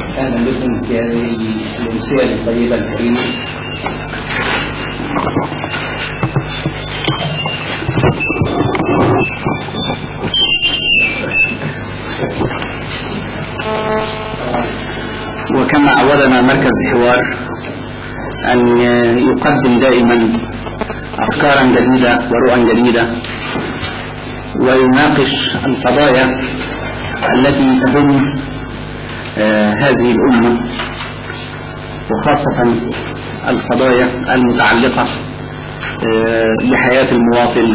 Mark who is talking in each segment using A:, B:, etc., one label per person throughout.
A: أهلا بكم في هذه الأمسية الطيبة الكريمة. وكما عودنا مركز حوار أن يقدم دائما أفكارا جديدة ورؤى جديدة، ويناقش القضايا التي تهم هذه الأمة، وخاصة القضايا المتعلقة بحياة المواطن.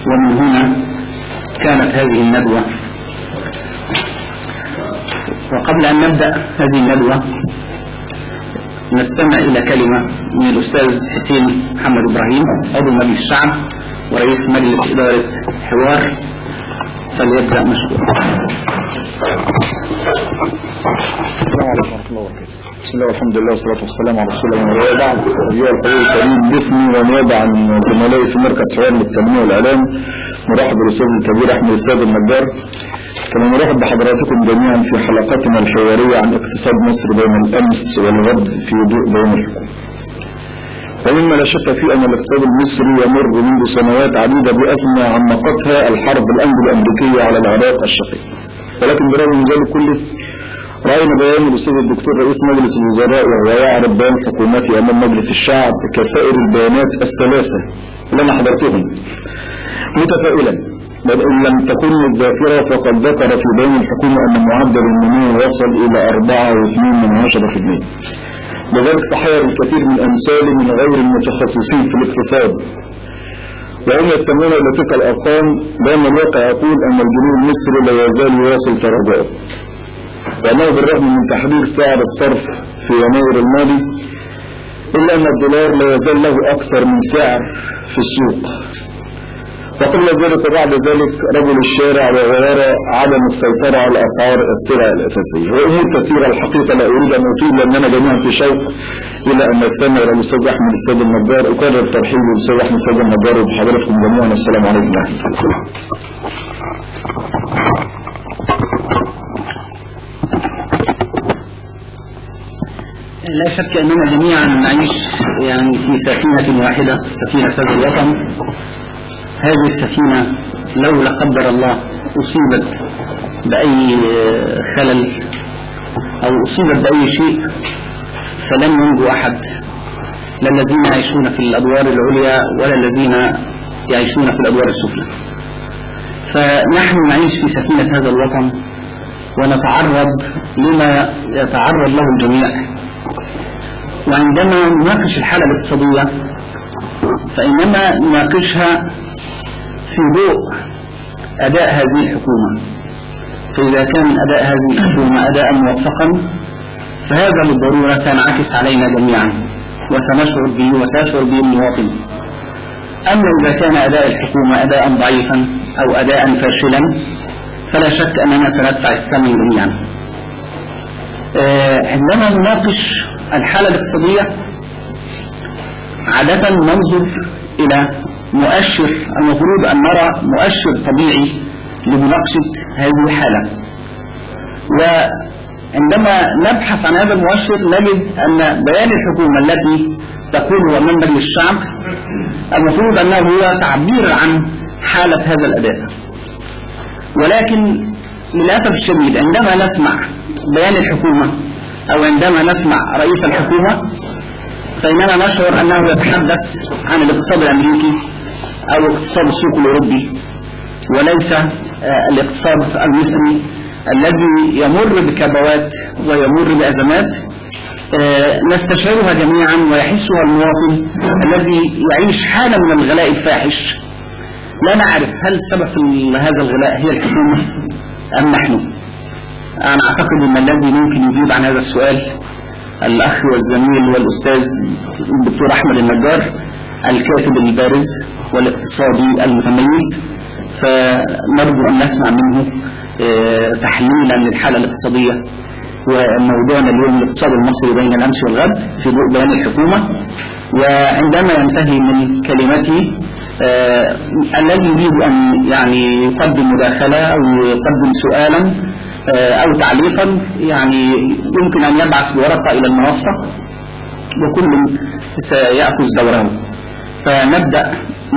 A: ومن هنا كانت هذه الندوة. وقبل أن نبدأ هذه الندوة نستمع إلى كلمة من الأستاذ حسين محمد إبراهيم، عضو مجلس الشعب ورئيس مجلس إدارة حوار، فليبدأ مشكورا.
B: السلام عليكم ورحمة الله وبركاته. بسم الله والحمد لله والصلاة والسلام على رسول الله وبعد. أيها الحضور الكريم، باسمي ونيابة عن زملائي في مركز حوار للتنمية والإعلام نرحب بالأستاذ الكبير أحمد السيد النجار، كما نرحب بحضراتكم جميعا في حلقتنا الحوارية عن اقتصاد مصر بين الأمس والغد في ضوء بيان الحكومة. ومما لا شك فيه أن الاقتصاد المصري يمر منذ سنوات عديدة بأزمة عمقتها الحرب الأنجلو الأمريكية على العراق الشقيق، ولكن برغم من ذلك كله رأينا بيان الأستاذ الدكتور رئيس مجلس الوزراء وهو يعرض بيان حكومته أمام مجلس الشعب كسائر البيانات الثلاثة اللي أنا حضرتهم متفائلا، بل إن لم تكن الذاكرة فقد ذكر في بيان الحكومة أن معدل النمو وصل إلى 4.2%. لذلك تحير الكثير من أمثالي من غير المتخصصين في الاقتصاد وهم يستمعون إلى تلك الأرقام، لأن الواقع يقول أن الجنيه المصري لا يزال يواصل تراجعه، وأنه بالرغم من تحرير سعر الصرف في يناير الماضي إلا أن الدولار لا يزال له أكثر من سعر في السوق. وقبل ذلك وبعد ذلك رجل الشارع وهو يرى عدم السيطرة على أسعار السلع الأساسية وأمور كثيرة. الحقيقة لا أريد أن أطيل لأننا جميعا في شوق إلى أن نستمع إلى الأستاذ أحمد السيد النجار. أكرر ترحيبي بالأستاذ أحمد السيد النجار وبحضراتكم جميعا، والسلام عليكم ورحمة الله.
A: لا شك أننا جميعا نعيش يعني في سفينة واحدة، سفينة هذا الوطن. هذه السفينة لو لا قدر الله أصيبت بأي خلل أو أصيبت بأي شيء فلن ينجو أحد، لا الذين يعيشون في الأدوار العليا ولا الذين يعيشون في الأدوار السفلى. فنحن نعيش في سفينة هذا الوطن ونتعرض لما يتعرض له الجميع. وعندما نناقش الحالة الاقتصادية فإنما نناقشها في ضوء أداء هذه الحكومة، فإذا كان أداء هذه الحكومة أداء موفقا فهذا بالضرورة سينعكس علينا جميعا وسنشعر به وسيشعر به المواطن. أما إذا كان أداء الحكومة أداء ضعيفا أو أداء فاشلا فلا شك أننا سندفع الثمن جميعا. عندما نناقش الحالة الاقتصادية عادة ننظر إلى مؤشر، المفروض أن نرى مؤشر طبيعي لمناقشة هذه الحالة، وعندما نبحث عن هذا المؤشر نجد أن بيان الحكومة التي تقوله أمام مجلس الشعب المفروض أنه هو تعبير عن حالة هذا الأداء. ولكن للأسف الشديد عندما نسمع بيان الحكومة أو عندما نسمع رئيس الحكومة فإننا نشعر أنه يتحدث عن الاقتصاد الأمريكي أو اقتصاد السوق الأوروبي، وليس الاقتصاد المصري الذي يمر بكبوات ويمر بأزمات نستشعرها جميعا ويحسها المواطن الذي يعيش حالة من الغلاء الفاحش. لا نعرف هل سبب هذا الغلاء هي الحكومة أم نحن. أنا أعتقد أن الذي ممكن يجيب عن هذا السؤال الأخ والزميل والأستاذ الدكتور أحمد النجار، الكاتب البارز والاقتصادي المتميز، فنرجو أن نسمع منه تحليلا للحالة الاقتصادية. وموضوعنا اليوم الاقتصاد المصري بين الأمس والغد في ضوء بيان الحكومة. وعندما ينتهي من كلمته الذي يريد أن يعني يقدم مداخلة أو يقدم سؤالا أو تعليقا يعني يمكن أن يبعث بورقة إلى المنصة وكل سيأخذ دوره. فنبدأ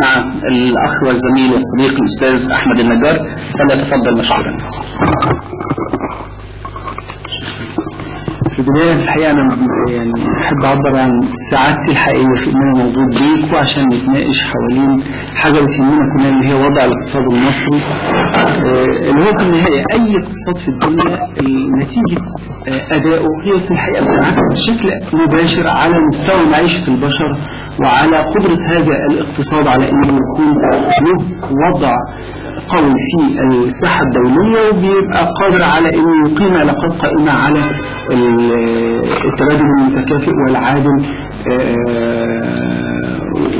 A: مع الأخ والزميل والصديق الأستاذ أحمد النجار، فليتفضل مشكورا.
C: في البداية الحقيقة أنا يعني أحب أعبر عن سعادتي الحقيقية في إن أنا موجود بيكوا عشان نتناقش حوالين حاجة بتهمنا كلنا اللي هي وضع الاقتصاد المصري، اللي هو في النهاية أي اقتصاد في الدنيا نتيجة أدائه هي في الحقيقة بتنعكس بشكل مباشر على مستوى معيشة البشر وعلى قدرة هذا الاقتصاد على إنه يكون له وضع قوي في الساحة الدولية، وبيبقى قادر على إنه يقيم علاقات قائمة على التبادل المتكافئ والعادل،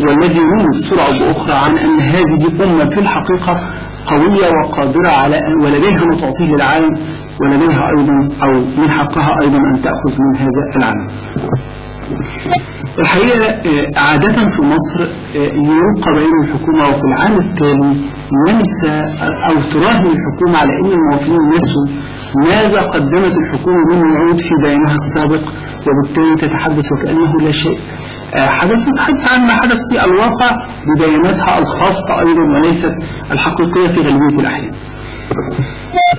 C: والذي ينم بصورة أو بأخرى عن أن هذه الأمة في الحقيقة قوية وقادرة على ولديها ما تعطيه للعالم، ولديها أيضا أو من حقها أيضا أن تأخذ من هذا العالم. الحقيقة عادة في مصر يلقى بين الحكومة وفي العام التالي ننسى أو تراهن الحكومة على أن المواطنين نسوا ماذا قدمت الحكومة من وعود في بيانها السابق، وبالتالي تتحدث وكأنه لا شيء حدث، وتتحدث عن ما حدث في الواقع ببياناتها الخاصة أيضا وليست الحقيقية في غالبية الأحيان.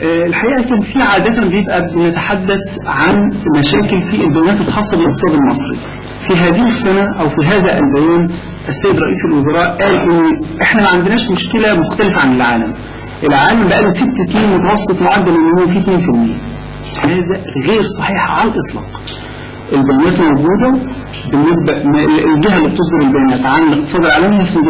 C: الحقيقة كان في عادة بيبقى بنتحدث عن مشاكل في البيانات الخاصة بالاقتصاد المصري. في هذه السنة أو في هذا البيان السيد رئيس الوزراء قال إن إحنا ما عندناش مشكلة مختلفة عن العالم. العالم بقاله 6 سنين متوسط معدل النمو فيه 2%. هذا غير صحيح على الإطلاق. البيانات موجودة بالنسبة الجهة اللي بتصدر البيانات عن الاقتصاد العالمي اسمه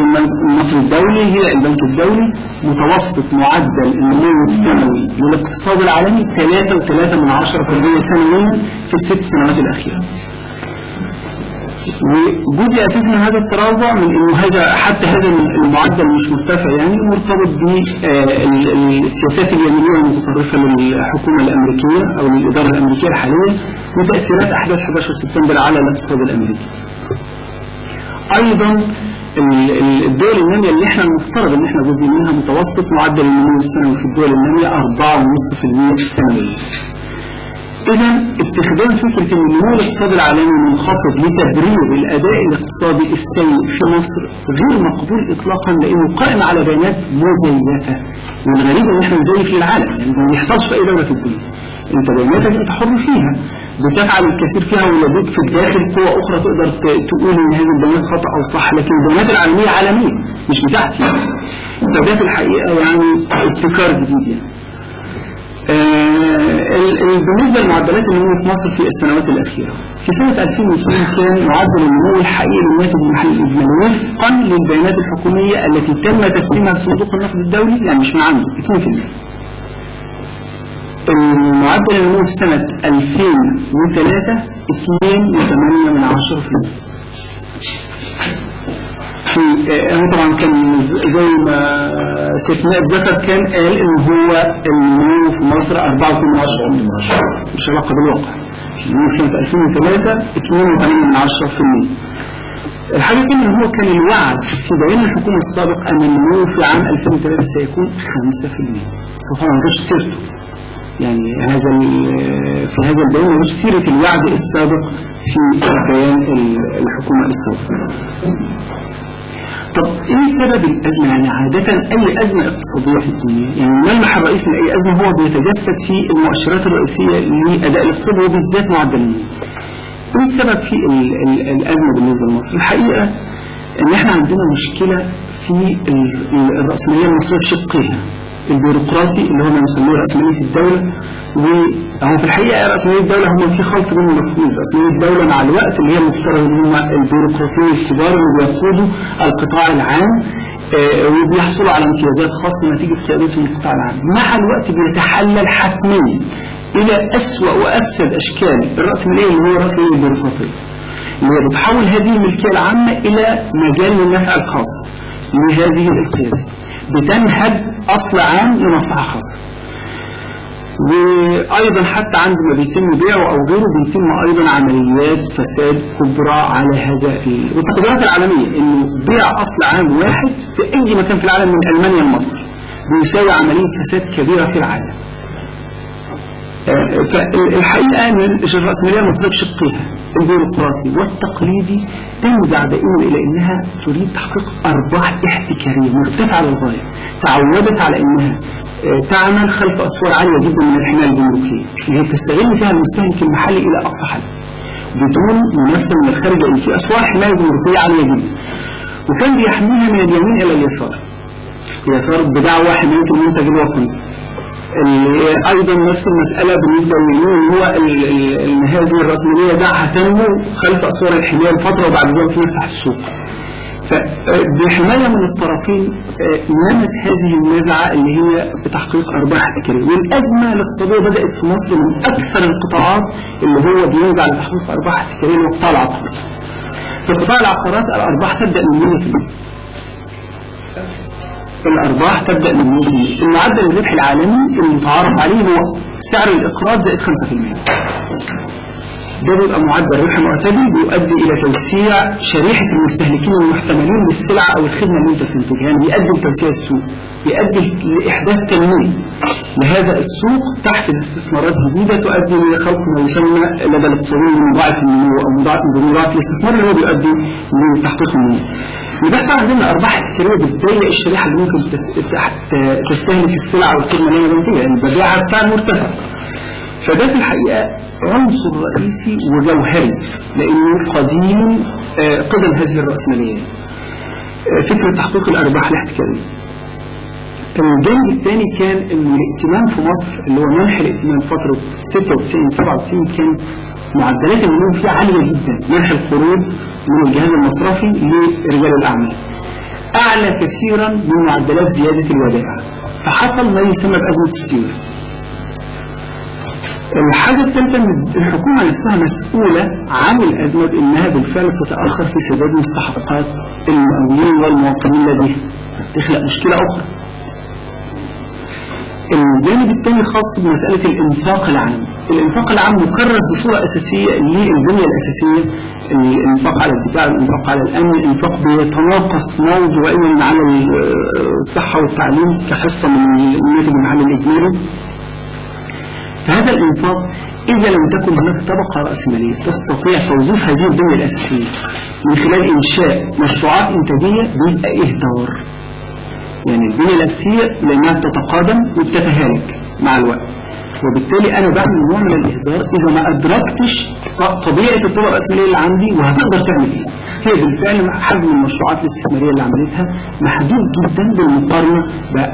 C: النقد الدولي، هي البنك الدولي. متوسط معدل النمو السنوي للاقتصاد العالمي 3.3% سنويا في الست سنوات الأخيرة. وجزء اساسي من هذا التراجع من انه هذا حتى هذا المعدل مش مرتفع، يعني مرتبط بالسياسات اليمينية المتطرفة للحكومة الامريكية او للادارة الامريكية الحالية وتاثيرات احداث 11 سبتمبر على الاقتصاد الامريكي. ايضا الدول النامية اللي احنا المفترض ان احنا جزء منها متوسط معدل النمو السنوي في الدول النامية 4.5% سنويا. إذا استخدام فكرة أن النمو الاقتصادي العالمي منخفض لتبرير الأداء الاقتصادي السيء في مصر غير مقبول إطلاقا، لأنه قائم على بيانات مزيفة. والغريب إن إحنا نزيف للعالم، يعني ما بيحصلش في أي دولة في الدنيا. أنت بياناتك أنت حر فيها، بتفعل الكثير فيها، ولديك في الداخل قوة أخرى تقدر تقول إن هذه البيانات خطأ أو صح، لكن البيانات العالمية عالمية مش بتاعتي. فده في الحقيقة يعني ابتكار جديد يعني. بالنسبة لمعدلات النمو في مصر في السنوات الأخيرة، في سنة 2002 كان معدل النمو الحقيقي للناتج المحلي الإجمالي وفقا للبيانات الحكومية التي تم تسليمها لصندوق النقد الدولي، يعني مش من عنده، 2%. المعدل النمو في سنة 2003 2.8%. هو طبعا كان زي ما سيد نائب ذكر كان قال ان هو النمو في مصر 4.2%، مش علاقة بالواقع. النمو في سنة 2003 2.8%. الحاجة الثانية ان هو كان الوعد في بيان الحكومة السابق ان النمو في عام 2003 سيكون 5%. وطبعا ما جابش سيرته، يعني هذا في هذا البيان ما جابش سيره الوعد السابق في بيان الحكومة السابقة. طب ايه سبب الازمة؟ يعني عادة اي ازمة اقتصادية في الدنيا، يعني الملمح الرئيسي لاي ازمة هو بيتجسد في المؤشرات الرئيسية لاداء الاقتصاد وبالذات معدل النمو. ايه السبب في الازمة بالنسبة لمصر؟ الحقيقة ان احنا عندنا مشكلة في الراسمالية المصرية بشقيها، البيروقراطي اللي هو ما نسميه راسمالية الدولة، وهو في الحقيقة راسمالية الدولة هم في خلط بين المفاهيم. راسمالية الدولة مع الوقت اللي هي المفترض ان هم البيروقراطيين الكبار اللي بيقودوا القطاع العام وبيحصلوا على امتيازات خاصة نتيجة قيادتهم للقطاع العام، مع الوقت بيتحلل حتميا الى اسوأ وافسد اشكال الراسمالية اللي هو الراسمالية البيروقراطية، اللي هي بتحول هذه الملكية العامة الى مجال للنفع الخاص لهذه القيادات، بتنهب اصل عام لمصلحة خاصة. وايضا حتى عندما بيتم بيعه او غيره بيتم ايضا عمليات فساد كبرى على هذا والتقديرات العالمية انه بيع اصل عام واحد في اي مكان في العالم من المانيا لمصر بيساوي عملية فساد كبيرة في العالم. فالحقيقة ان الراسمالية المصرية بشقيها البيروقراطي والتقليدي تنزع دائما الى انها تريد تحقيق ارباح احتكاريه مرتفعة للغاية، تعودت على انها تعمل خلف اسوار عالية جدا من الحماية الجمركيه اللي هي بتستغل فيها المستهلك المحلي الى اقصى حد بدون منافسه من الخارج، لان في اسوار حماية جمركيه عالية جدا، وكان بيحميها من اليمين الى اليسار، اليسار بدعوى حماية المنتج الوطني. ايضا نفس المسالة بالنسبة لليمين، هو ان هذه الراسمالية دعها تنمو خلف اسوار الحماية لفترة وبعد ذلك يفتح السوق. فبحمايه من الطرفين نمت هذه النزعة اللي هي بتحقيق ارباح احتكاريه، والازمة الاقتصادية بدات في مصر من اكثر القطاعات اللي هو بينزع لتحقيق ارباح احتكاريه اللي هو قطاع العقارات. في قطاع العقارات الارباح تبدا من 100%. الأرباح تبدأ من 100%. المعدل الربح العالمي المتعارف عليه هو سعر الإقراض زائد 5%. ده بيبقى معدل ربح معتدل بيؤدي إلى توسيع شريحة المستهلكين المحتملين للسلعة أو الخدمة اللي أنت بتنتجها، يعني بيؤدي لتوسيع السوق، بيؤدي لإحداث تنمية لهذا السوق، تحفز استثمارات جديدة تؤدي لخلق ما يسمى لدى الاقتصاديين بمضاعف النمو أو بمضاعف الاستثمار اللي هو بيؤدي لتحقيق النمو. اللي بيحصل عندنا ارباح احتكاريه بتضايق الشريحة اللي ممكن تستهلك السلعة والخدمة اللي انا بنتجها، يعني ببيعها بسعر مرتفع. فده في الحقيقة عنصر رئيسي وجوهري لانه قديم قدم هذه الراسمالية. فكرة تحقيق الارباح الاحتكاريه. الجانب الثاني كان انه الائتمان في مصر اللي هو منح الائتمان فترة 96 97 كان معدلات النمو فيه عالية جدا، منح القروض من الجهاز المصرفي لرجال الاعمال اعلى كثيرا من معدلات زيادة الودائع، فحصل ما يسمى بازمه السيولة. الحاجة الثالثة ان الحكومة نفسها مسؤولة عن الازمة بانها بالفعل تتاخر في سداد مستحقات المقاولين والمواطنين لديها، تخلق مشكلة اخرى. الجانب الثاني خاص بمسألة الإنفاق العام. الإنفاق العام مكرس بصورة أساسية للبنية الأساسية، الإنفاق على الدفاع، الإنفاق على الأمن، الإنفاق بيتناقص موضوعيا على الصحة والتعليم كحصة من الناتج المحلي الإجمالي. فهذا الإنفاق إذا لم تكن هناك طبقة رأسمالية تستطيع توظيف هذه البنية الأساسية من خلال إنشاء مشروعات إنتاجية بيبقى إهدار. يعني البنية الأساسية لأنها بتتقادم وبتتهالك مع الوقت، وبالتالي أنا بعمل نوع من الإهدار إذا ما أدركتش طبيعة الطبقة الرأسمالية اللي عندي وهتقدر تعمل إيه. هي بالفعل حجم المشروعات الاستثمارية اللي عملتها محدود جدا بالمقارنة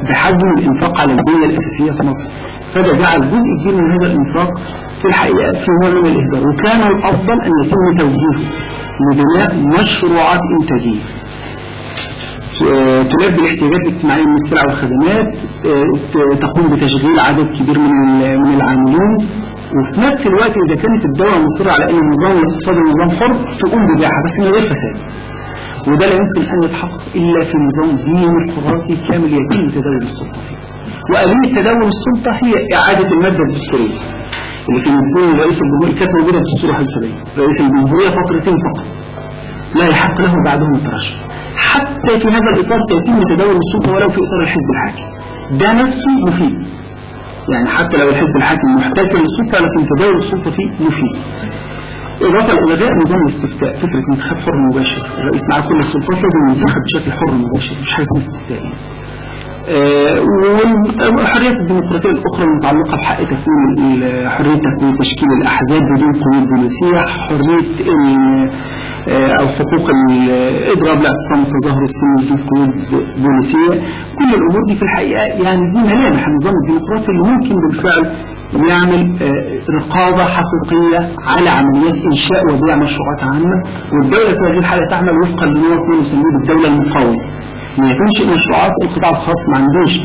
C: بحجم الإنفاق على البنية الأساسية في مصر، فده جعل جزء كبير من هذا الإنفاق في الحقيقة في نوع من الإهدار، وكان الأفضل أن يتم توجيهه لبناء مشروعات إنتاجية تلبي الاحتياجات الاجتماعية من السلع والخدمات، تقوم بتشغيل عدد كبير من العاملين، وفي نفس الوقت إذا كانت الدولة مصرة على أن النظام الاقتصادي نظام حر تقوم ببيعها بس من غير فساد. وده لا يمكن أن يتحقق إلا في نظام ديمقراطي كامل يتم تداول السلطة فيه. وآلية تداول السلطة هي إعادة المادة الدستورية اللي كان يكون رئيس الجمهورية، كانت موجودة في الدستور 71، رئيس الجمهورية فترتين فقط لا يحق له بعدهم الترشح. حتى في هذا الإطار سيتم تداول السلطة ولو في إطار الحزب الحاكم. ده نفسه مفيد، يعني حتى لو الحزب الحاكم محتكر للسلطة لكن تداول السلطة فيه مفيد. إضافة إلى نظام الاستفتاء، فكرة انتخاب حر مباشر، الرئيس مع كل السلطات لازم ينتخب بشكل حر مباشر، مش حاجة اسمها استفتاء. والحريات الديمقراطية الأخرى المتعلقة بحق تكوين، حرية تكوين تشكيل الأحزاب بدون قيود بوليسية، حرية أو حقوق الإضراب، الاعتصام، التظاهر السلمي بدون قيود بوليسية. كل الأمور دي في الحقيقة يعني دي ملامح النظام الديمقراطي اللي ممكن بالفعل يعمل رقابة حقيقية على عمليات إنشاء وبيع مشروعات عامة، والدولة في هذه الحالة تعمل وفقا لما نسميه بالدولة المقاولة. ما تنشئ مشروعات القطاع الخاص ما عندوش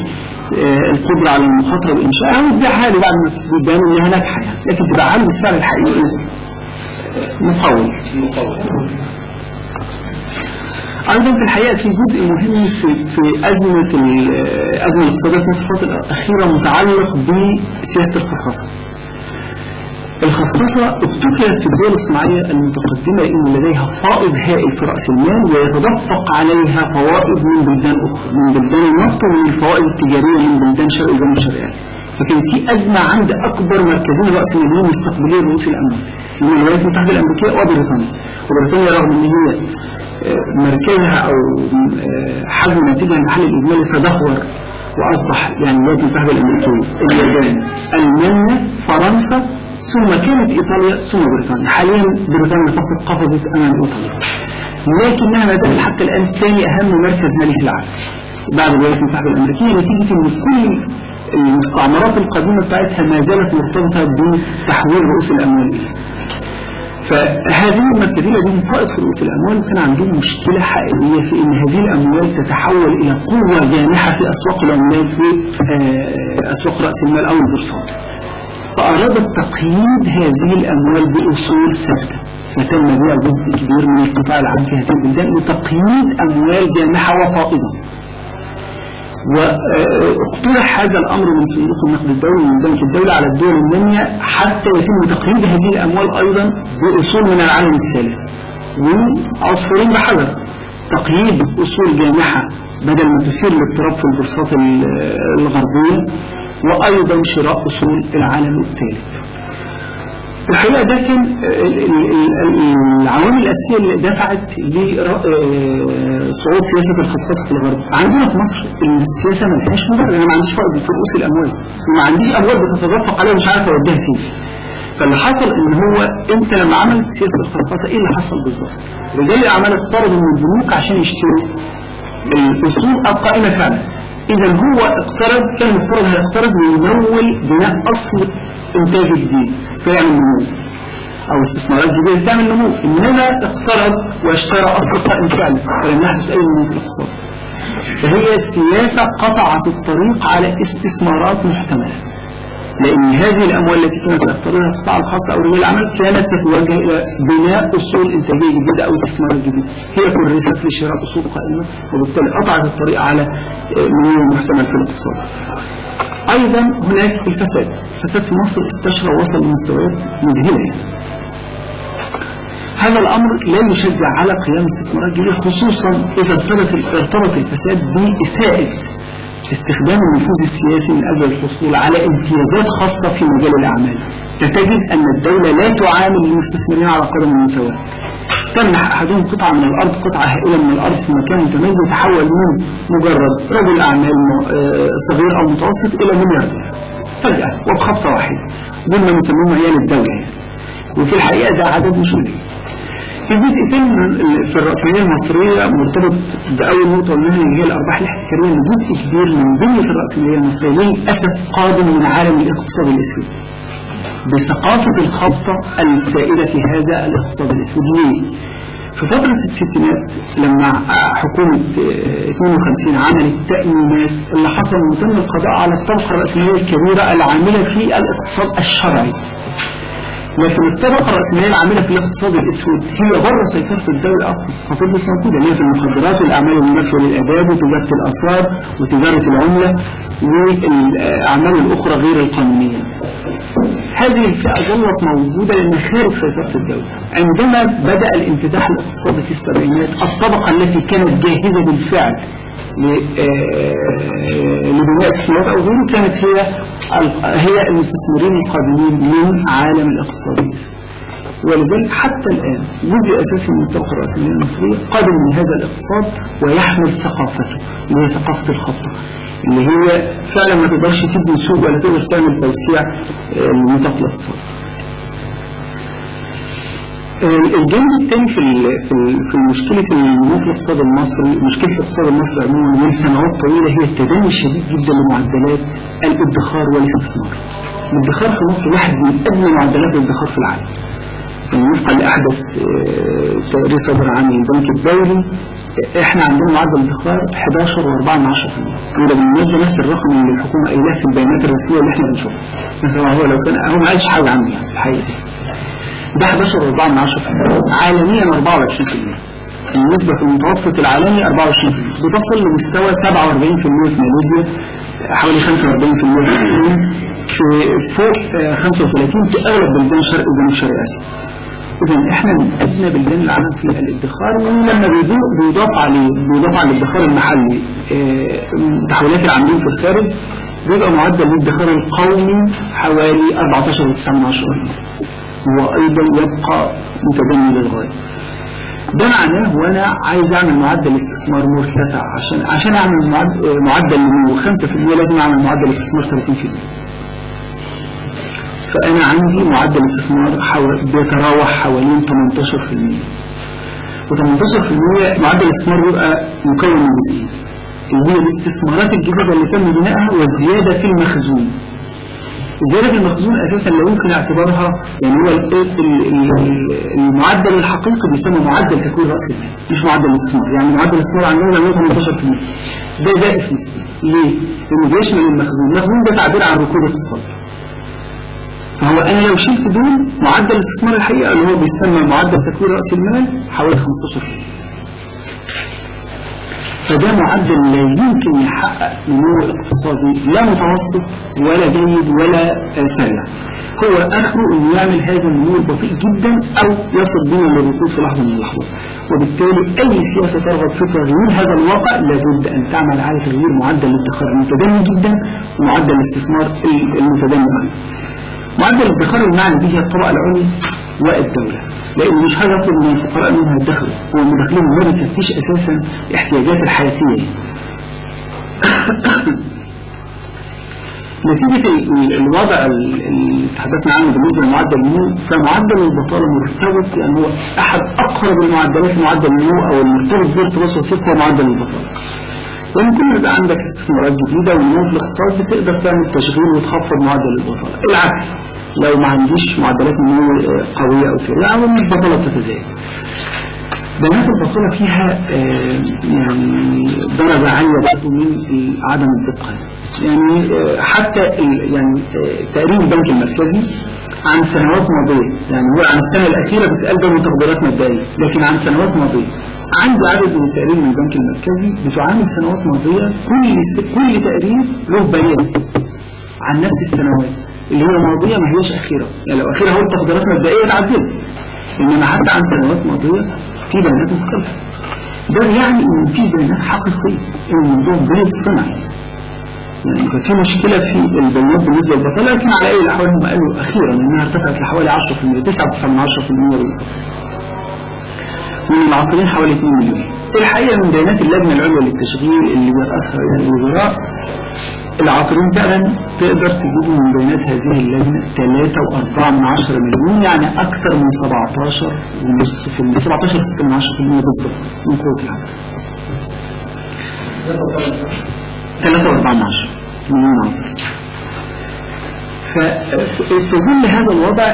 C: القدرة على المخاطرة بإنشائها وتبيعها له بعد ما تبان إنها ناجحة يعني، لكن تبيعها له بالسعر الحقيقي مقاول. أيضا في الحقيقة في جزء مهم في أزمة الأزمة الاقتصادية في مصر الفترة الأخيرة متعلق بسياسة الخصخصة. الخصخصة ابتكرت في الدول الصناعية المتقدمة لأن لديها فائض هائل في رأس المال ويتدفق عليها فوائد من بلدان أخرى، من بلدان النفط ومن الفوائد التجارية من بلدان شرق وجنوب شرق آسيا. فكانت في أزمة عند أكبر مركزين رأسماليين مستقبلين رؤوس الأموال، من الولايات المتحدة الأمريكية وبريطانيا. وبريطانيا رغم أن هي مركزها أو حجم ناتجها المحلي الإجمالي تدهور وأصبح يعني الولايات المتحدة الأمريكية، اليابان، ألمانيا، فرنسا، ثم كانت إيطاليا، ثم بريطانيا. حاليا بريطانيا فقط قفزت أمام إيطاليا، لكنها ما زالت حتى الآن ثاني أهم مركز مالي في العالم بعد الولايات المتحدة الأمريكية، نتيجة أن كل المستعمرات القديمة بتاعتها ما زالت مرتبطة بتحويل رؤوس الأموال إليها. فهذه المركزين لديهم فائض في رؤوس الأموال، وكان عندهم مشكلة حقيقية في أن هذه الأموال تتحول إلى قوة جامحة في أسواق العملات وأسواق رأس المال أو البورصات. فأرادت تقييد هذه الأموال بأصول ثابتة، فتم بيع جزء كبير من القطاع العام في هذه البلدان لتقييد أموال جامحة وفائضة. واقترح هذا الأمر من صندوق النقد الدولي ومن بنك الدولة على الدول النامية حتى يتم تقييد هذه الأموال أيضا بأصول من العالم الثالث. وعصفورين بحجر، تقييد أصول جامحة بدل ما تثير الاضطراب في البورصات الغربية، وأيضا شراء أصول العالم الثالث. الحقيقة ده كان العوامل الأساسية اللي دفعت لصعود سياسة الخصخصة في الغرب. عندنا في مصر السياسة ما لهاش مبرر، أنا ما عنديش فائض في رؤوس الأموال وما عنديش أموال بتتدفق عليها ومش عارف أوديها فين. فاللي حصل إن هو أنت لما عملت سياسة الخصخصة إيه اللي حصل بالظبط؟ رجال الأعمال اقترضوا من البنوك عشان يشتروا الأصول القائمة فعلا. إذا هو اقترض، كان المفترض هيقترض ويمول بناء أصل إنتاج جديد فيعمل نمو أو استثمارات جديدة تعمل نمو، إنما اقترض واشترى أصل قائم فعلا فلم يحدث أي نمو في الاقتصاد. فهي السياسة قطعت الطريق على استثمارات محتملة، لأن هذه الأموال التي كانت سيقترضها القطاع الخاص أو رجال الأعمال كانت ستوجه إلى بناء أصول إنتاجية جديدة أو استثمارات جديدة، هي كرست لشراء أصول قائمة وبالتالي قطعت الطريق على نمو محتمل في الاقتصاد. أيضا هناك الفساد، الفساد في مصر استشرى ووصل لمستويات مذهلة يعني. هذا الأمر لا يشجع على قيام استثمارات جديدة، خصوصا إذا ارتبط الفساد بإساءة استخدام النفوذ السياسي من أجل الحصول على امتيازات خاصة في مجال الأعمال. فتجد أن الدولة لا تعامل المستثمرين على قدم المساواة. تمنح أحدهم قطعة من الأرض، قطعة هائلة من الأرض في مكان متميز، يتحول من مجرد رجل أعمال صغير أو متوسط إلى ملياردير فجأة وبخبطة واحدة، دول ما نسميهم عيال الدولة يعني. وفي الحقيقة ده عدد مش قليل. في جزء ثاني في الرأسمالية المصرية مرتبط بأول نقطة قلناها اللي هي الأرباح الاحتكارية، إن جزء كبير من بنية الرأسمالية المصرية للأسف قادم من عالم الاقتصاد الأسود، بثقافة الخبطة السائدة في هذا الاقتصاد الأسود. ليه؟ في فترة الستينات لما حكومة 52 عملت تأميمات، اللي حصل إنه تم القضاء على الطبقة الرأسمالية الكبيرة العاملة في الاقتصاد الشرعي. لكن الطبقة الرأسمالية العاملة في الاقتصاد الأسود هي بره سيطرة الدولة أصلا، ففضلت موجودة اللي هي في المخدرات والأعمال المنافية للآداب وتجارة الآثار وتجارة العملة والأعمال الأخرى غير القانونية. هذه الفئة ظلت موجودة لأنها خارج سيطرة الدولة. عندما بدأ الانفتاح الاقتصادي في السبعينات، الطبقة التي كانت جاهزة بالفعل لبناء السيارات أو غيره كانت هي المستثمرين القادمين من عالم الاقتصاد الأسود. ولذلك حتى الآن جزء أساسي من الطبقة الرأسمالية المصرية قادم من هذا الاقتصاد ويحمل ثقافته اللي هي ثقافة الخبطة، اللي هي فعلا ما تقدرش تبني سوق ولا تقدر تعمل توسيع لنطاق الاقتصاد. الجانب الثاني في مشكلة النمو في الاقتصاد المصري، مشكلة الاقتصاد المصري عموما من سنوات طويلة، هي التدني الشديد جدا لمعدلات الادخار والاستثمار. الادخار في مصر واحد من أدنى معدلات الادخار في العالم. يعني وفقا لأحدث تقرير صدر عن البنك الدولي، احنا عندنا معدل الادخار 11.4%، وده بالمناسبة نفس الرقم اللي الحكومة قايلاه في البيانات الرسمية اللي احنا بنشوفها. هو لو كان هو ما قالش حاجة عنه يعني في الحقيقة. ده 11.4%، عالميا 24%. النسبة في المتوسط العالمي 24%، بتصل لمستوى 47% في ماليزيا، حوالي 45% في الصين، في فوق 35 في أغلب بلدان شرق وجنوب شرق آسيا. إذا إحنا من أدنى بلدان العالم في الادخار، ولما بيضاف عليه بيضاف على الادخار المحلي تحويلات العاملين في الخارج، بيبقى معدل الادخار القومي حوالي 14.9، وأيضا يبقى متدني للغاية. ده معناه وانا عايز اعمل معدل استثمار مرتفع، عشان اعمل معدل نمو 5% لازم اعمل معدل استثمار 30%. فانا عندي معدل استثمار بيتراوح حوالين 18%، و18% معدل الاستثمار بيبقى مكون من جزئين، اللي هي الاستثمارات الجديدة اللي تم بنائها والزيادة في المخزون. الزيادة في المخزون أساسا لا يمكن اعتبارها، يعني هو المعدل الحقيقي بيسمى معدل تكوين رأس المال مش معدل الاستثمار. يعني معدل الاستثمار عندنا بيعملوا 18%، ده زائف نسبي. ليه؟ لأنه بيشمل المخزون، المخزون ده تعبير عن ركود اقتصادي. فهو أنا لو شلت دول معدل الاستثمار الحقيقي اللي هو بيسمى معدل تكوين رأس المال حوالي 15%. فده معدل لا يمكن يحقق نمو اقتصادي لا متوسط ولا جيد ولا سريع. هو اخره انه يعمل هذا النمو البطيء جدا او يصل بنا للركود في لحظة من اللحظات. وبالتالي اي سياسة ترغب في تغيير هذا الواقع لابد ان تعمل على تغيير معدل الادخار المتدني جدا ومعدل الاستثمار المتدني ايضا. معدل الادخار المعني به الطبقة العليا والدولة، لأن مش حاجة يطلب من الفقراء منها يدخروا، هو مدخلهم ما بيكفيش أساسا احتياجات الحياتية. نتيجة الوضع اللي تحدثنا عنه بالنسبة لمعدل النمو، فمعدل البطالة مرتبط، لأن هو أحد أقرب المعدلات لمعدل النمو أو المرتبط بارتباط وثيق هو معدل البطالة. لأن كل ما يبقى عندك استثمارات جديدة ونمو في الاقتصاد بتقدر تعمل تشغيل وتخفض معدل البطالة. العكس لو ما عنديش معدلات نمو قوية أو سريعة والبطالة بتتزايد. بيانات البطالة فيها يعني درجة عالية برضه من عدم الدقة. يعني حتى يعني تقرير البنك المركزي عن سنوات ماضية، يعني هو عن السنة الأخيرة بتقال ده تقديرات مبدئية، لكن عن سنوات ماضية عندي عدد من التقرير من البنك المركزي بتعامل سنوات ماضية، كل تقرير له بيان عن نفس السنوات اللي هي ماضية ما هياش أخيرة، يعني لو أخيرة هو تقديرات مبدئية تعدلها، إنما حتى عن سنوات ماضية في بيانات مختلفة. ده يعني إن في بيانات حقيقية، إن الموضوع بيتصنع. يعني ففي مشكلة في البيانات بالنسبة للبطالة، لكن على أي الأحوال هم قالوا أخيرا إنها ارتفعت لحوالي 10%، 9.9% بالظبط. من العاطلين حوالي 2 مليون. الحقيقة من بيانات اللجنة العليا للتشغيل اللي بيرأسها رئيس الوزراء، العاطلين فعلا تقدر تجيب من بيانات هذه اللجنة 3.4 مليون، يعني أكثر من 17.5%، 17.6% بالظبط من قوة العمل. 3.4 مليون عاطل. ففي ظل هذا الوضع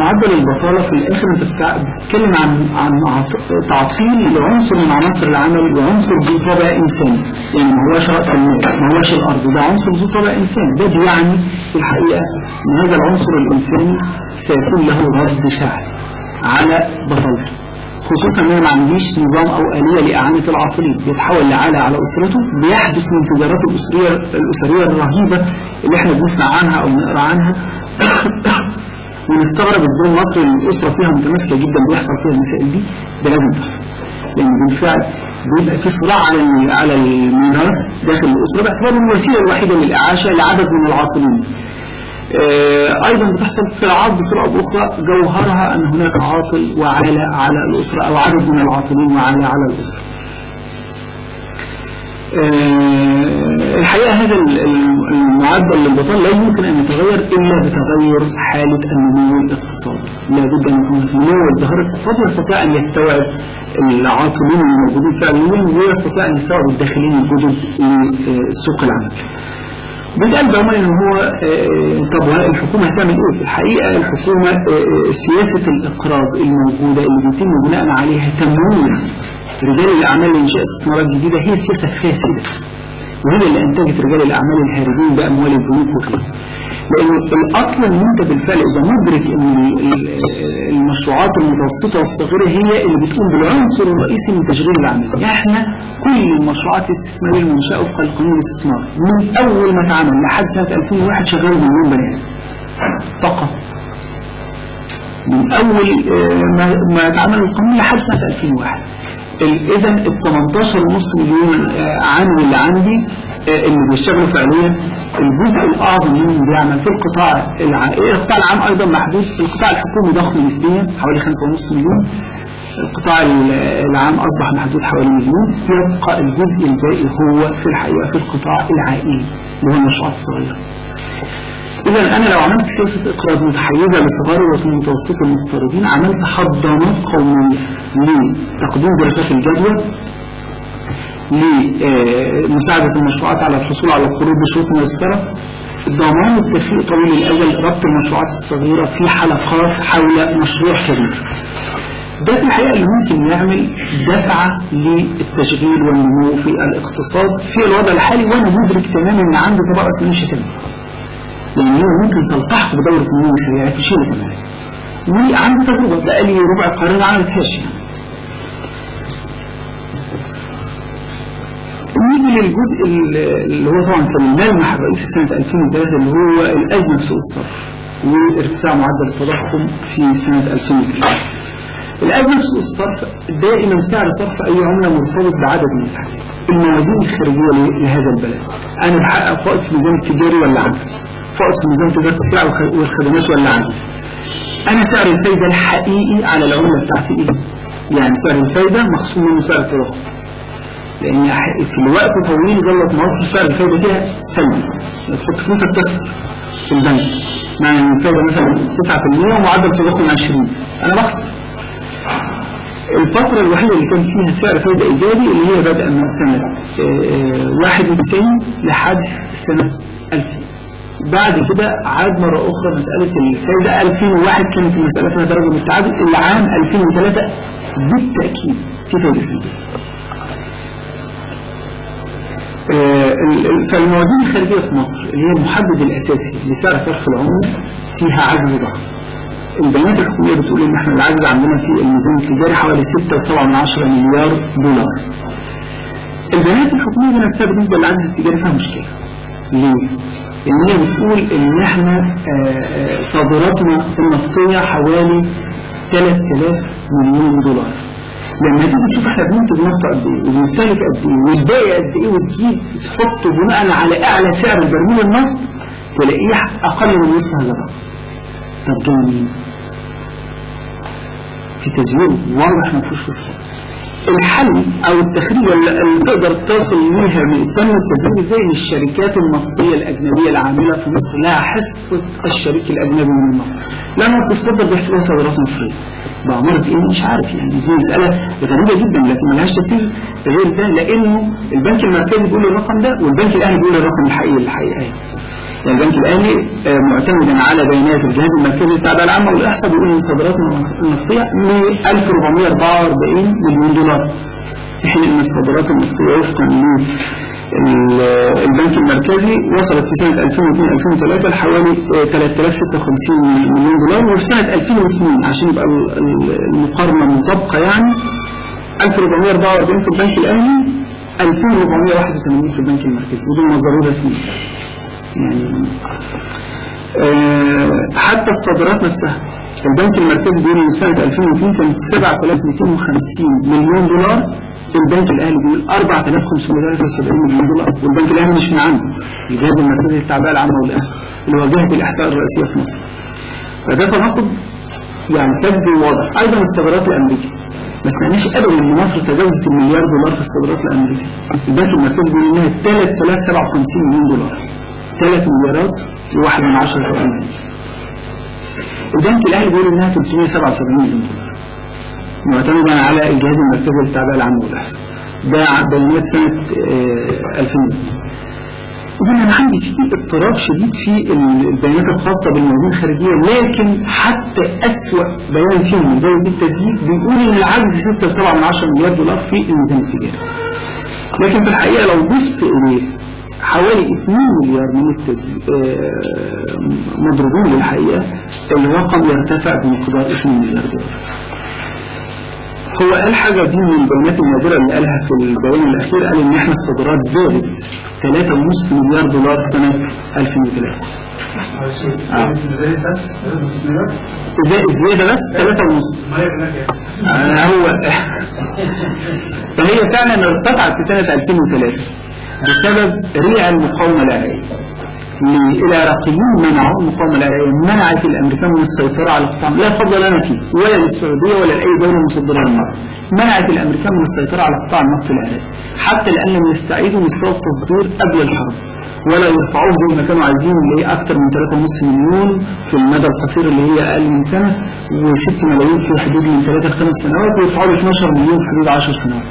C: معدل البطالة في الآخر أنت بتتكلم عن تعطيل لعنصر من عناصر العمل، وعنصر ذو طابع إنساني، يعني ما هوش رأس المال، ما هوش الأرض، ده عنصر ذو طابع إنساني. ده بيعني في الحقيقة أن هذا العنصر الإنساني سيكون له رد فعل على بطالته، خصوصا ان انا ما عنديش نظام او آلية لإعانة العاطلين، بيتحول لعالة على اسرته، بيحدث الانفجارات الاسرية الرهيبة اللي احنا بنسمع عنها او بنقرا عنها ونستغرب ازاي مصر اللي الاسرة فيها متماسكة جدا بيحصل فيها المسائل دي. ده لازم تحصل، لان بالفعل بيبقى في صراع على الميراث داخل الاسرة باعتباره الوسيلة الوحيدة للاعاشه لعدد من العاطلين. أيضا بتحصل صراعات بطرق أخرى جوهرها أن هناك عاطل وعالة على الأسرة أو عدد من العاطلين وعالة على الأسرة. الحقيقة هذا المعدل للبطالة لا يمكن أن يتغير إلا بتغير حالة النمو الاقتصادي. لا بد أن يكون نمو وازدهار اقتصادي يستطيع أن يستوعب العاطلين الموجودين فعليا، ويستطيع أن يستوعب الداخلين الجدد لسوق العمل. بيتقال بعموما ان هو طب الحكومة هتعمل ايه؟ في الحقيقة الحكومة سياسة الاقراض الموجودة اللي بيتم بناء عليها تمويل رجال الاعمال لانشاء استثمارات جديدة هي سياسة فاسدة، وهي اللي انتجت رجال الاعمال الهاربين باموال البنوك وغيرها. لأنه الأصل إن أنت بالفعل إذا مدرك إن المشروعات المتوسطة والصغيرة هي اللي بتقوم بالعنصر الرئيسي من تشغيل العمل. يعني إحنا كل المشروعات الاستثمارية المنشأة وفقا لقانون الاستثمار من أول ما اتعمل لحد سنة 2001 شغال مليون بني آدم فقط. من أول ما اتعمل القانون لحد سنة 2001. إذا ال 18.5 مليون عامل اللي عندي اللي بيشتغلوا فعليا، الجزء الأعظم منهم بيعمل في القطاع العام. القطاع العام أيضا محدود، القطاع الحكومي ضخم نسبيا حوالي 5.5 مليون، القطاع العام أصبح محدود حوالي مليون، يبقى الجزء الباقي هو في الحقيقة في القطاع العائلي اللي هو المشروعات الصغيرة. إذا أنا لو عملت سياسة إقراض متحيزة لصغار والمتوسط المقترضين، عملت حضانات قومية لتقديم دراسات الجدوى، لمساعدة المشروعات على الحصول على القروض بشروط ميسرة، ضمان التسويق طويل الأجل، ربط المشروعات الصغيرة في حلقات حول مشروع كبير. ده في الحقيقة اللي ممكن يعمل دفعة للتشغيل والنمو في الاقتصاد في الوضع الحالي، وأنا مدرك تماما إن عندي طبقة مش هتنمو. لأن هي ممكن تلتحق بدورة نمو سريعة في شيء تماما. وعندي تجربة بقالي ربع قرن ما عملتهاش يعني. نيجي للجزء اللي هو طبعا كان الملمح الرئيسي سنة 2003 اللي هو الأزمة في سوق الصرف وارتفاع معدل التضخم في سنة 2003. الأزمة في سوق الصرف دائما سعر صرف أي عملة مرتبط بعدد من الحاجات. الموازين الخارجية لهذا البلد، أنا بحقق فائض في الميزان التجاري ولا عجز؟ فائض في ميزان تجارة السلع والخدمات ولا عجز؟ أنا سعر الفايدة الحقيقي على العملة بتاعتي إيه؟ يعني سعر الفايدة مخصوم منه سعر التضخم. لأن في الوقت طويل ظلت مصر سعر الفايدة فيها سلبي، تحط فلوسك تخسر في البنك، مع إن الفايدة مثلا 9% ومعدل التضخم 20، أنا بخسر. الفترة الوحيدة اللي كان فيها سعر فايدة إيجابي اللي هي بدأ من سنة 91 لحد سنة 2000. بعد كده عاد مرة أخرى مسألة الفايدة. 2001 كانت المسألة فيها درجة من التعادل، العام 2003 بالتأكيد في فايدة سلبية. فالموازين الخارجية في مصر اللي هي المحدد الأساسي لسعر صرف العملة فيها عجز ضخم. البيانات الحكومية بتقول إن احنا العجز عندنا في الميزان التجاري حوالي 6.7 مليار دولار. البيانات الحكومية نفسها بالنسبة للعجز التجاري فيها مشكلة. ليه؟ لأن هي بتقول إن احنا صادراتنا النفطية حوالي 3000 مليون دولار. لما تيجي تشوف احنا بننتج نفط قد ايه وبنستهلك قد ايه والباقي قد ايه وتجيب تحطه بناء على اعلى سعر البرميل النفط تلاقيه اقل من نصف هذا الرقم. طب جاي منين؟ في تزوير واضح ما فيهوش فصل. الحل او التخريجه اللي تقدر تصل ليها من تم التزوير ازاي؟ ان الشركات النفطية الاجنبية العاملة في مصر لها حصة الشريك الاجنبي من النفط. لما بتصدر بيحسبوها صادرات مصرية. بأمارة ايه؟ مش عارف يعني، دي مسألة غريبة جدا لكن ملهاش تفسير غير ده، لأنه البنك المركزي بيقول الرقم ده والبنك الأهلي بيقول الرقم الحقيقي الحقيقة يعني. البنك الأهلي معتمدا على بيانات الجهاز المركزي للتعبئة العامة والإحصاء بيقول إن صادراتنا النفطية 1444 مليون دولار، في حين إن الصادرات النفطية وفقا للبنك المركزي وصلت في سنة 2002-2003 لحوالي 3056 مليون دولار، وفي سنة 2002 عشان يبقى المقارنة مطابقة يعني 1444 في البنك الأهلي، 2481 في البنك المركزي، ودول مصدرين رسميين. يعني حتى الصادرات نفسها البنك المركزي بيقول ان سنة 2002 كانت 7250 مليون دولار، البنك الاهلي بيقول 4573 مليون دولار، والبنك الاهلي مش من عنده، الجهاز المركزي للتعبئه العامة والاحصاء اللي هو جهة الاحصاء الرئيسية في مصر. فده تناقض يعني تبدو واضح. ايضا الصادرات لامريكا ما سمعناش ابدا ان مصر تجاوزت المليار دولار في الصادرات لامريكا، البنك المركزي بيقول انها 3057 مليون دولار، 3 مليارات و1 من 10 تقريبا. البنك الاهلي بيقول انها 377 مليون دولار معتمدا على الجهاز المركزي للتعبئه العامة والاحصاء، ده بيانات سنة 2002. اذا انا عندي في اضطراب شديد في البيانات الخاصة بالموازين الخارجية، لكن حتى اسوأ بيان فيهم من زاوية التزييف بيقول ان العجز 6.7 مليار دولار في الميزان التجاري. لكن في الحقيقة لو ضفت اليه حوالي 2 مليار من مضروبين للحقيقة، الرقم يرتفع بمقدار 2 مليار دولار. هو قال حاجة دي من البيانات النادرة اللي قالها في البيان الأخير، قال إن إحنا الصادرات زادت 3.5 مليار دولار سنة 2003.
D: بس
C: الزيادة بس 3.5 هو فهي فعلا ارتفعت في سنة 2003 بسبب ريع المقاومة العراقية. العراقيين منعوا المقاومة العراقية، منعت الأمريكان من السيطرة على القطاع، لا فضل لنا فيه ولا للسعودية ولا لأي دولة مصدرة للنفط. منعت الأمريكان من السيطرة على قطاع النفط العراقي حتى الآن لم يستعيدوا مستوى التصدير قبل الحرب ولا يرفعوه زي ما كانوا عايزين اللي هي أكثر من 3.5 مليون في المدى القصير اللي هي أقل من سنة، و6 ملايين في حدود من 3 ل 5 سنوات، ويرفعوا ل 12 مليون في حدود 10 سنوات.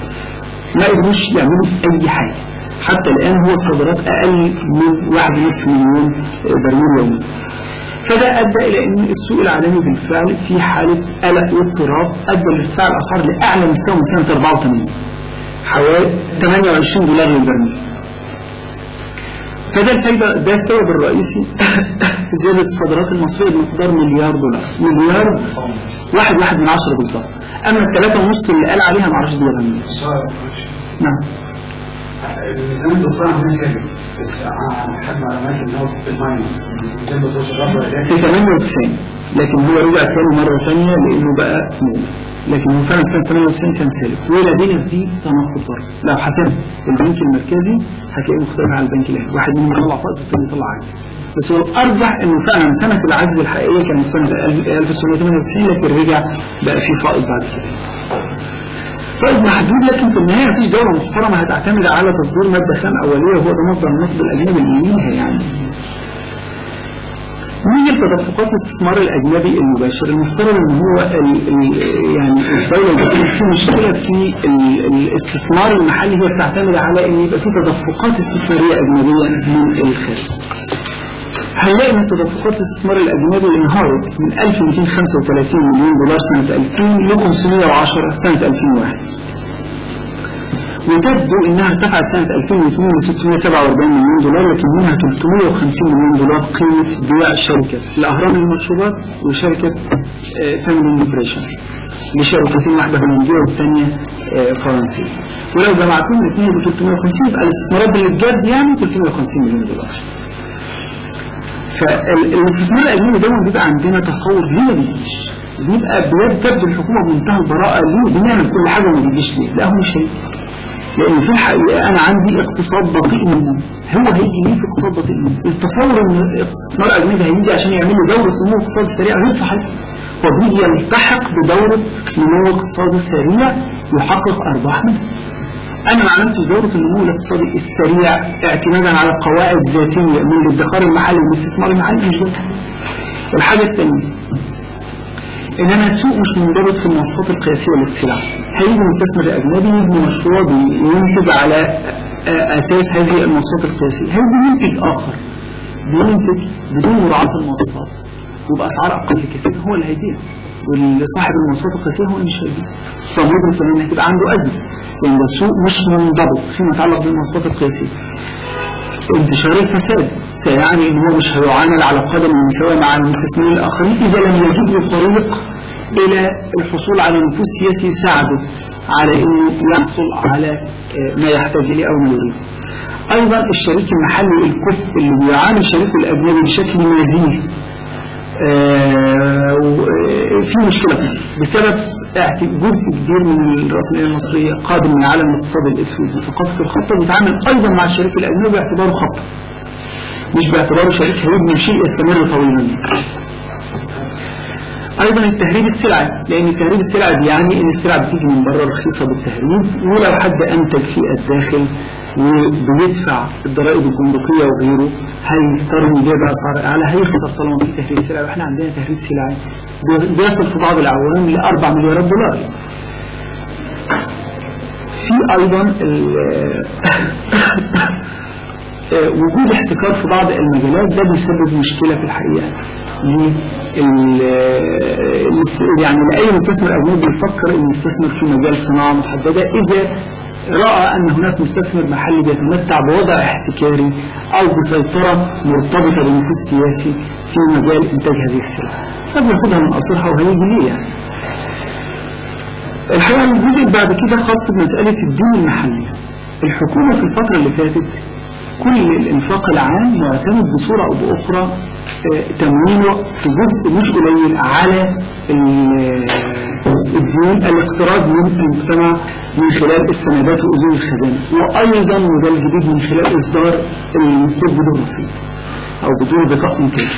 C: ما قدروش يعملوا أي حاجة. حتى الآن هو الصادرات أقل من 1.5 مليون برميل يوميا. فده أدى إلى أن السوق العالمي بالفعل في حالة قلق واضطراب، أدى لارتفاع الأسعار لأعلى مستوى من سنة 84 حوالي 28 دولار للبرميل. فده الفايدة، ده السبب الرئيسي زيادة الصادرات المصرية بمقدار مليار دولار، مليار 1.1 بالظبط. أما 3.5 اللي قال عليها معرفش دي ولا منين. نعم.
D: الميزان الدكتور عندنا ثابت، بس على حد معلومات ان هو بال minus الميزان الدكتور شغال
C: في 98، لكن هو رجع تاني مرة ثانية لأنه بقى موجب، لكن هو فعلا سنة 98 كان سالب. ولدينا في دي تناقض برضه، لو حسبت البنك المركزي هتلاقيه مختلف على البنك الأهلي، واحد منهم يطلع فائض والثاني يطلع عجز، بس هو الأرجح إنه فعلا سنة العجز الحقيقية كانت سنة 1998، لكن رجع بقى في فائض بعد كده. فائض محدود، لكن في النهاية مفيش دولة محترمة هتعتمد على تصدير مادة خام أولية وهو ده مصدر النقد الأجنبي اللي يميلها يعني. نيجي لتدفقات الاستثمار الأجنبي المباشر. المفترض إن هو يعني الدولة إذا كانت في مشكلة في الاستثمار المحلي هي بتعتمد على إن يبقى في تدفقات استثمارية أجنبية من الخارج. هنلاقي ان تدفقات الاستثمار الاجنبي انهارت من 1235 مليون دولار سنة 2000 ل 510 سنة 2001، وتبدو انها ارتفعت سنة 2002 ل 647 مليون دولار، لكن منها 350 مليون دولار قيمة بيع شركة الاهرام للمشروبات وشركه فاميلي نيوتريشن لشركتين، واحدة هولندية والثانية فرنسية. ولو جمعتهم الاثنين ب 350 يبقى الاستثمارات اللي بجد يعني 350 مليون دولار. فالاستثمار الاجنبي دايما بيبقى عندنا تصور ليه ما بيجيش، بيبقى تبدو الحكومة بمنتهى البراءة ليه بنعمل كل حاجة وما بيجيش ليه؟ لا هو مش هيجي، لان في الحقيقة انا عندي اقتصاد بطيء منه، هو هيجي ليه في اقتصاد بطيء منه؟ التصور ان الاستثمار الاجنبي هيجي عشان يعمل له دوره نمو اقتصادي سريع غير صحيح، هو بيجي يلتحق بدوره نمو اقتصادي سريع يحقق ارباح منه. أنا ما عملتش دورة النمو الاقتصادي السريع اعتمادا على قواعد ذاتية من الادخار المحلي والاستثمار المحلي، مش ده. الحاجة الثانية إن أنا سوق مش منضبط في المواصفات القياسية للسلع. هيجي مستثمر أجنبي يبني مشروع بينتج على أساس هذه المواصفات القياسية، هيجي منتج آخر بينتج بدون مراعاة المواصفات وبأسعار أقل كثير، هو اللي هيبيع، واللي صاحب المواصفات القياسية هو اللي مش هيبيع. فمدرك إن هتبقى عنده أزمة، لأن ده سوق مش منضبط فيما يتعلق بالمواصفات القياسية. انتشار الفساد سيعني إن هو مش هيعامل على قدم المساواة مع المستثمرين الآخرين إذا لم يجد له طريق إلى الحصول على نفوذ سياسي يساعده على إنه يحصل على ما يحتاج إليه أو ما يريده. أيضا الشريك المحلي الكفء اللي بيعامل شريكه الأجنبي بشكل نزيه في مشكلة بسبب جزء كبير من الرأسمالية المصرية قادم من عالم الاقتصاد الأسود وثقافة الخطة، بيتعامل أيضا مع الشريك الأجنبي باعتباره خطة، مش باعتباره شريك هيبني شيء يستمر طويلا. أيضا التهريب السلعي، لأن التهريب السلعي بيعني إن السلع بتيجي من بره رخيصة بالتهريب، ولو حد أنتج في الداخل وبيدفع الضرائب الجمركية وغيره هيضطر يبيع بأسعار أعلى، هيخسر طالما في تهريب سلعي. وإحنا عندنا تهريب سلعي بيصل في بعض الأعوام ل 4 مليارات دولار. في أيضا وجود احتكار في بعض المجالات، ده بيسبب مشكلة في الحقيقة يعني لأي مستثمر أجنبي بيفكر إنه يستثمر في مجال صناعة محددة، إذا رأى أن هناك مستثمر محلي بيتمتع بوضع احتكاري أو بسيطرة مرتبطة بنفوذ سياسي في مجال إنتاج هذه السلع، فبياخدها من قصرها وهيجي ليه يعني. الحقيقة الجزء بعد كده خاص بمسألة الدين المحلي. الحكومة في الفترة اللي فاتت كل الإنفاق العام معتمد بصورة أو بأخرى تمويله في جزء مش قليل على الديون، الاقتراض من المجتمع من خلال السندات وأذون الخزانة، وأيضا موديل جديد من خلال إصدار النقود بدون رصيد أو بدون بطاقة إنتاج.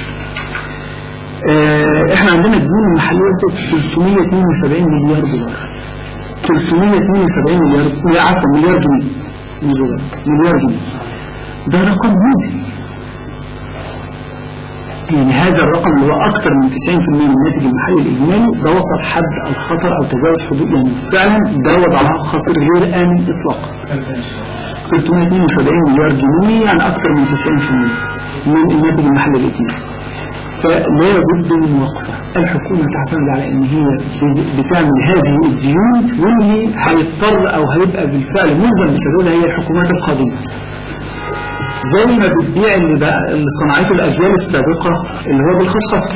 C: إحنا عندنا الديون المحلية وصلت 372 مليار دولار. 372 مليار، عفوا مليار جنيه، مش دولار، مليار جنيه. ده رقم مذهل. يعني هذا الرقم اللي هو أكثر من 90% من الناتج المحلي الإجمالي ده وصل حد الخطر أو تجاوز حدود، يعني فعلا ده وضعها خطر غير آمن إطلاقا. 372 مليار جنيه يعني أكثر من 90% من الناتج المحلي الإجمالي. فلا بد من وقفة. الحكومة تعتمد على أن هي بتعمل هذه الديون، واللي هيضطر أو هيبقى بالفعل ملزم بسدادها هي الحكومات القادمة. زي ما بتبيع اللي صنعته الأجيال السابقة اللي هو بالخصخصة.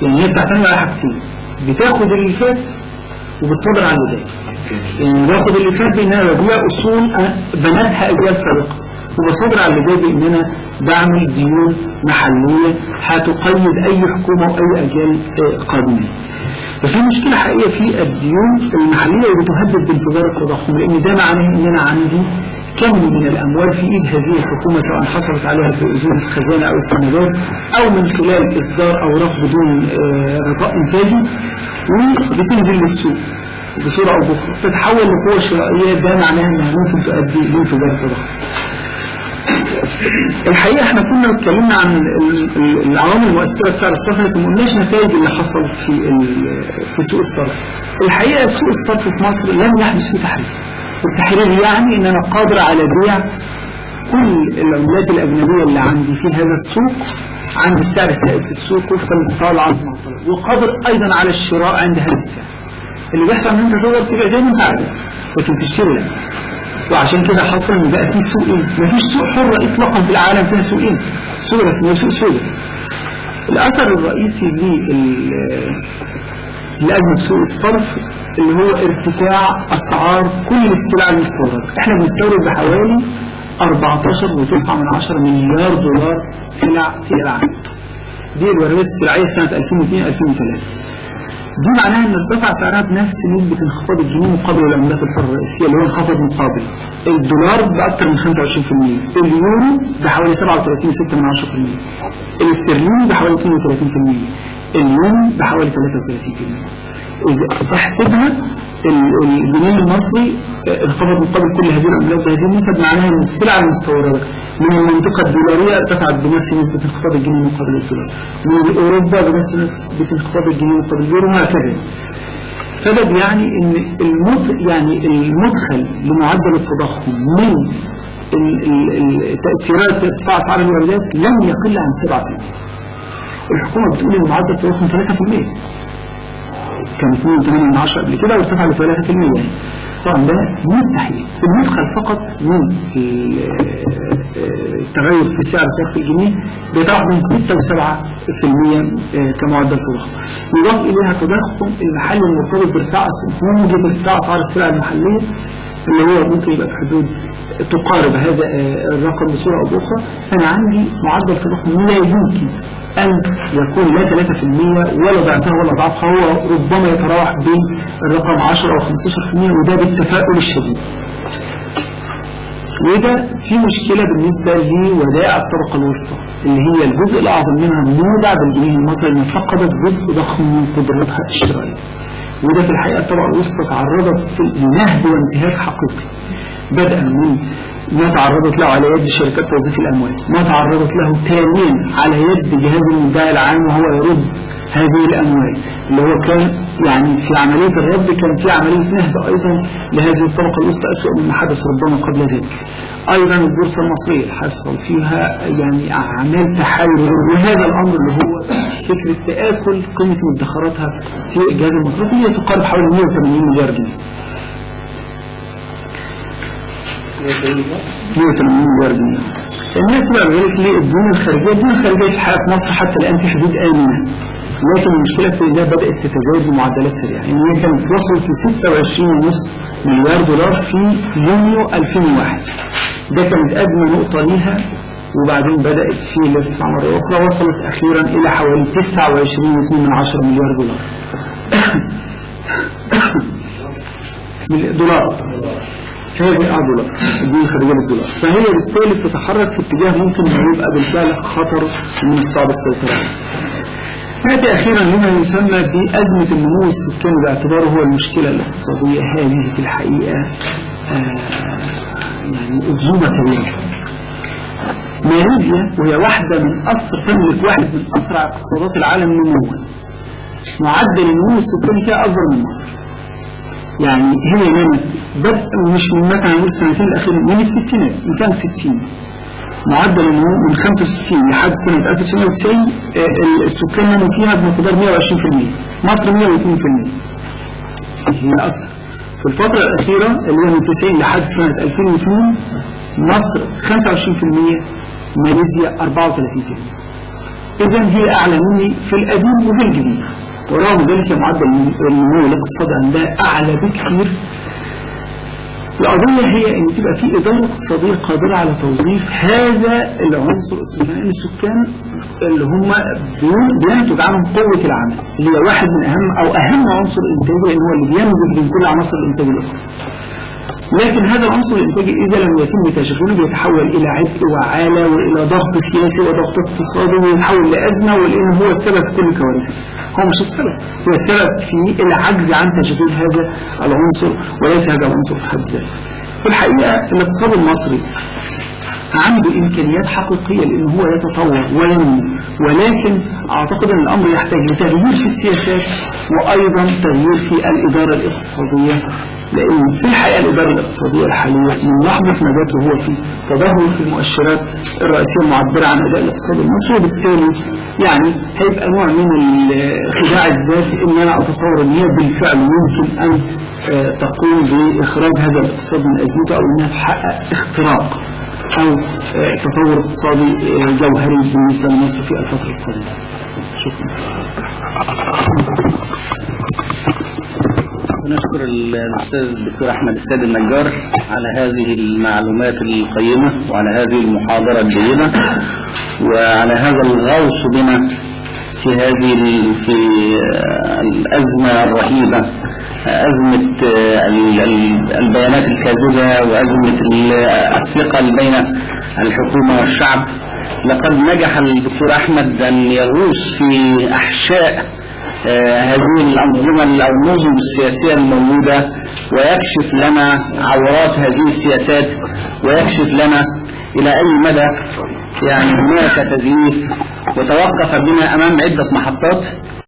C: يعني هي بتعتمد على حاجتين، بتاخد اللي فات وبتصدر على اللي جاي. يعني باخد اللي فات بإن أنا ببيع أصول بنتها أجيال سابقة، وبصدر على اللي جاي بإن أنا بعمل ديون محلية هتقيد أي حكومة وأي أجيال قادمة. ففي مشكلة حقيقية في الديون المحلية وبتهدد بانفجار التضخم، لأن ده معناه إن أنا عندي كم من الأموال في إيد هذه الحكومة سواء حصلت عليها في أذون الخزانة أو السندات أو من خلال إصدار أوراق بدون غطاء إنتاجي، وبتنزل للسوق بصورة أو بأخرى تتحول لقوة شرائية. ده معناه إنها ممكن تؤدي لانفجار التضخم. الحقيقة احنا كنا اتكلمنا عن العوامل المؤثرة في سعر الصرف، لكن ما قلناش نتائج اللي حصل في سوق الصرف. الحقيقة سوق الصرف في مصر لم يحدث فيه تحرير. والتحرير يعني ان انا قادر على بيع كل العملات الأجنبية اللي عندي في هذا السوق عند السعر السائد في السوق وفقا للطلب عرض مع الطلب، وقادر أيضا على الشراء عند هذا السعر. اللي بيحصل ان انت تقدر تبيع زي ما انت عايز لكن تشتري لا. وعشان كده حصل ان بقى في سوقين، مفيش سوق حر اطلاقا في العالم فيها سوقين، سوق رسمي وسوق سوداء. الاثر الرئيسي للازمة في سوق الصرف اللي هو ارتفاع اسعار كل السلع المستورده. احنا بنستورد بحوالي 14.9 مليار دولار سلع في العام. دي الواردات السلعيه في سنة 2002 2003. دي معناها ان ارتفع سعرها بنفس نسبة انخفاض الجنيه مقابل العملات الحرة الرئيسية اللي هو انخفض مقابل الدولار بأكثر من 25%، اليورو بحوالي 37.6%، الاسترليني بحوالي 32%، الين بحوالي 33%. إذا احسبها الجنيه المصري انخفض مقابل كل هذه العملات بهذه النسب، معناها ان السلع المستورده من المنطقة الدولاريه ارتفعت بنفس نسبه انخفاض الجنيه مقابل الدولار، من اوروبا بنفس نسبه انخفاض الجنيه مقابل اليورو، وهكذا. فده يعني ان المدخل لمعدل التضخم من تاثيرات ارتفاع اسعار الواردات لم يقل عن 7%. الحكومة بتقول ان معدل التضخم 3%، كان 2.8 قبل كده وارتفع ل 3%. يعني طبعا ده مستحيل. المدخل فقط من التغير في سعر صرف الجنيه بيتراوح بين 6 و7% كمعدل تضخم. يضاف اليها التضخم المحلي المرتبط بارتفاع موجب ارتفاع اسعار السلع المحلية اللي هو ممكن يبقى في حدود تقارب هذا الرقم بصورة او باخرى. فانا عندي معدل تضخم لا يمكن ان يكون لا 3% ولا ضعفها ولا ضعفها، هو ربما يتراوح بين الرقم 10 او 15%، وده بالتفاؤل الشديد. وده في مشكلة بالنسبة لودائع الطبقة الوسطى اللي هي الجزء الاعظم منها مودع بالجنيه المصري، اللي فقدت جزء ضخم من قدرتها الشرائية. وده في الحقيقة الطبقة الوسطى تعرضت لنهب وانتهاك حقيقي، بدءا من ما تعرضت له على يد شركات توظيف الأموال، ما تعرضت له ثانيا على يد جهاز المدعي العام وهو يرد هذه الأموال، اللي هو كان يعني في عملية الرد كان في عملية نهب أيضا لهذه الطبقة الوسطى أسوأ مما حدث ربما قبل ذلك. أيضا البورصة المصرية حصل فيها يعني أعمال تحايل، وهذا الأمر اللي هو فكرة تآكل قيمة مدخراتها في الجهاز المصرفي هي تقارب حوالي 180 مليار جنيه. 180 مليار جنيه. نأتي بعد ذلك للديون الخارجية. الديون الخارجية في الحقيقة في مصر حتى الآن في حدود آمنة، لكن المشكلة في إنها بدأت تتزايد بمعدلات سريعة. يعني هي كانت وصلت ل 26.5 مليار دولار في يونيو 2001، ده كانت أدنى نقطة ليها، وبعدين بدأت في الارتفاع مرة أخرى، وصلت أخيرا إلى حوالي 29.2 مليار دولار. دولار هي دولار، الديون الخارجية بالدولار. فهي بالتالي بتتحرك في اتجاه ممكن يبقى بالفعل خطر ومن الصعب السيطرة عليه. نأتي أخيرا لما يسمى بأزمة النمو السكاني باعتباره هو المشكلة الاقتصادية. هذه في الحقيقة يعني أكذوبة كبيرة. ماليزيا وهي واحدة من تملك واحد من أسرع اقتصادات العالم نموا، معدل النمو السكاني فيها أكبر من مصر. يعني هي نمت بدء مش من مثلا نقول السنتين الأخيرين، من الستينات، من سنة 60 معدل النمو من 65 لحد سنة 1990 السكان نموا فيها بمقدار 120%، مصر 102%، هي أكثر. في الفترة الأخيرة اللي هي من 90 لحد سنة 2002 مصر 25%، ماليزيا 34%. إذا هي أعلى مني في القديم وفي الجديد، ورغم ذلك معدل النمو الاقتصادي عندها أعلى بكثير. القضية هي أن تبقى في إدارة اقتصادية قادرة على توظيف هذا العنصر السكاني، السكان اللي هم بينتج عنهم قوة العمل، اللي هي واحد من أهم أو أهم عنصر إنتاجي، لأن هو اللي بيمزج بين كل عناصر الإنتاج الأخرى. لكن هذا العنصر الإنتاجي إذا لم يتم تشغيله بيتحول إلى عبء وعالة وإلى ضغط سياسي وضغط اقتصادي، ويتحول لأزمة، ولأنه هو السبب في كل الكوارث. هو مش السبب، هو السبب في العجز عن تشغيل هذا العنصر وليس هذا العنصر في حد ذاته. في الحقيقة الاقتصاد المصري عنده إمكانيات حقيقية لأن هو يتطور وينمو، ولكن أعتقد أن الأمر يحتاج لتغيير في السياسات وأيضا تغيير في الإدارة الاقتصادية، لأن في الحقيقة الإدارة الاقتصادية الحالية من لحظة ما جت وهو في تدهور في المؤشرات الرئيسية المعبرة عن أداء الاقتصاد المصري، وبالتالي يعني هيبقى نوع من خداع الذات إن أنا أتصور أن هي بالفعل ممكن أن تقوم بإخراج هذا الاقتصاد من أزمته، أو أنها تحقق اختراق أو تطور اقتصادي جوهري بالنسبة لمصر في الفترة القادمة. شكرا.
A: نشكر الأستاذ الدكتور أحمد السيد النجار على هذه المعلومات القيمة وعلى هذه المحاضرة الجيدة وعلى هذا الغوص بنا في هذه في الأزمة الرهيبة، أزمة البيانات الكاذبة وأزمة الثقة بين الحكومة والشعب. لقد نجح الدكتور أحمد أن يغوص في أحشاء هذه الأنظمة أو النظم السياسية الموجودة، ويكشف لنا عورات هذه السياسات، ويكشف لنا إلى أي مدى يعني هناك تزييف، وتوقف بنا أمام عدة محطات.